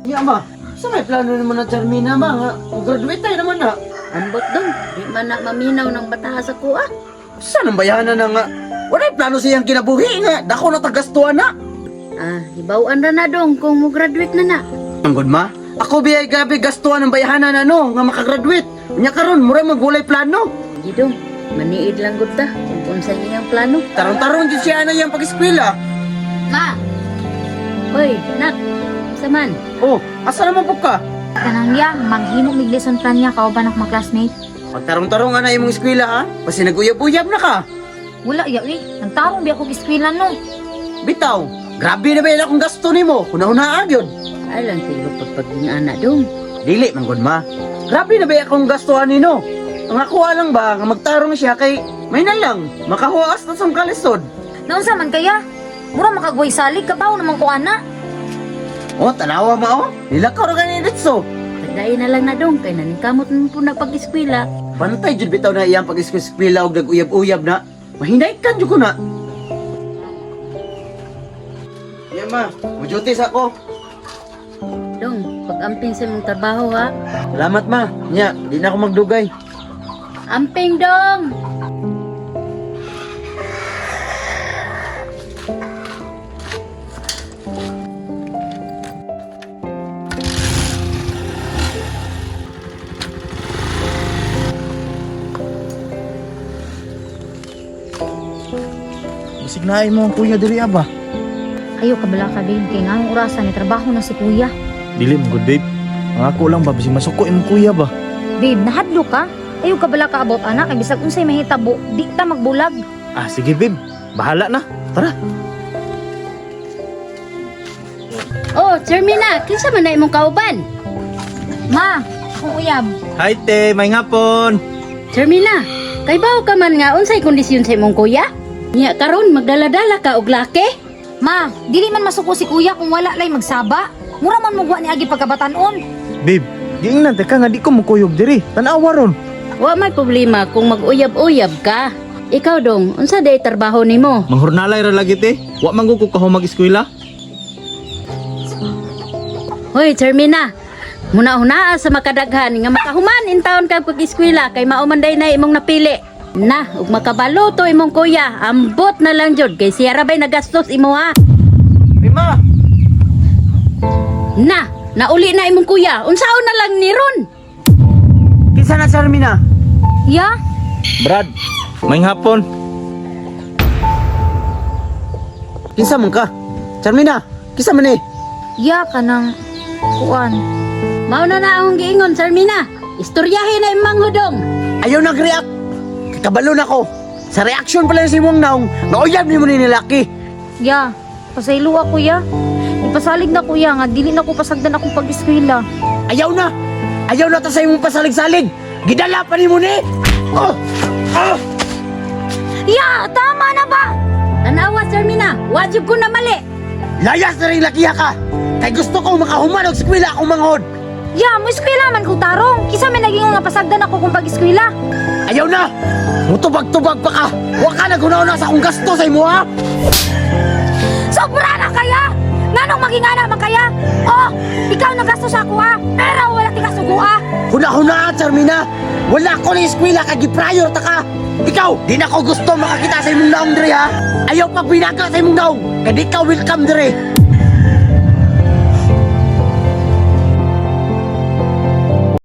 Ya ma, sa may plano naman na Charmina ma nga, graduate tayo naman na. Ambot dong, di man na maminaw ng bata sa kuha. Saan ang bayanan na nga? Wala'y plano siyang kinabuhi nga, dako na tagastuan na. Ah, hibawan ra na dong kung mo graduate na na. Ang good ma, ako biyay gabi gastuan ang bayahanan ano, nga makagraduate. Unya karon mura magulay plano. Sige dong, maniid lang gud ta kung unsa iyang plano. Tarong-tarong jud siya na iyang pag-eskwela. Ma. Hoy, nak. Unsa man? Oh, asa naman po ka? Kanang ya, maghimo mig lesson plan niya kauban ak mga classmate. Pagtarong-tarong ana imong eskwela ha, basi naguyab-uyab na ka. Wala ya uy, nagtarong biya ko eskwela no. Bitaw, grabe na ba yun akong gasto nimo? Huna-hunaan yun. Alang sa iyo pagpaging ana dong. Dili, manggod ma. Grabe na ba akong gastuhan nino? Ang ako lang ba, nga magtarong siya kay may na lang, makahuas na sa kalisod. Naunsa man kaya? Mura makagway salig kabaw naman ko ana. Oh, tanawa ma oh. Nilakaw ra gani ditso. Pagdayon na lang na dong kay naningkamot mo po na pag-eskwela. Bantay jud bitaw na iyang pag-eskwela og nag-uyab-uyab na. Mahinay kan jud ko na. Yeah ma, mujutis ako. Dong, pag-amping sa imong trabaho ha. Salamat ma. Nya, di na ako magdugay. Amping dong. Bisig na mo ang kuya diri aba. Ayo kabala ka babe kay nganong orasan ni trabaho na si kuya. Dili mo good babe. Ang ako lang ba bisig masuko imong kuya ba. Babe, nahadlo ka? Ayo kabala ka about ana kay bisag unsay mahitabo, di ta magbulag. Ah sige babe, bahala na. Tara. Oh, Termina, kinsa man na imong kauban? Ma, akong uyab. Hi te, may ngapon. Termina, kay bawo ka man nga unsay kondisyon sa imong kuya? Nya karon magdala-dala ka og laki? Ma, dili man masuko si kuya kung wala lay magsaba. Mura man mugwa ni agi pagkabatanon. Babe, giingnan te ka nga di ko mukuyog diri. Tan-awa ron. Wa may problema kung mag-uyab-uyab ka. Ikaw dong, unsa day trabaho nimo? Manghurnalay ra lagi te. Wa man ko kaho mag-eskwela. Hoy, Termina. Muna-hunaa sa makadaghan nga makahuman in taon ka pag-eskwela kay mao man day na imong napili. Na, ug makabalo to imong kuya, ambot na lang jud kay siya ra bay nagastos imo ha. Ay ma, Na, nauli na imong kuya. Unsaon na lang ni ron? kinsa na Charmina? Ya, Brad, may hapon. Kinsa man ka? Charmina, kinsa man eh? ya kanang kuan. Mao na na akong giingon, Termina. Istoryahe na imong hudong. Ayaw nag-react. Kabalo na ko. Sa reaction pala si imong naong, nauyab nimo ni nilaki. Ya, pasaylo ako ya. Ipasalig na kuya nga dili na ko pasagdan akong pag-eskwela. Ayaw na! Ayaw na ta sa imong pasalig-salig! Gidala pa nimo ni! Oh! Oh! Ya, tama na ba? Tanawa, Termina. Wajib ko na mali. Layas na rin lakiha ka! Kay gusto ko makahuman og eskwela akong manghod! Ya, mo eskwela man ko tarong. Kisa may naging nga pasagdan ako kung pag-eskwela. Ayaw na! Mutubag-tubag pa ka! Wa ka nagunaw na sa akong gasto sa imo ha! Sobra na kaya! Nganong maging ana man kaya? Oh, ikaw nagasto sa ako ha, pero wala ti kasugua. Huna-huna, Charmina! Wala ko na eskwela kay giprayor ta ka! Ikaw, di na ko gusto makakita sa imong naong diri ha! Ayaw pag binaga sa imong naong! Kay di ka welcome diri!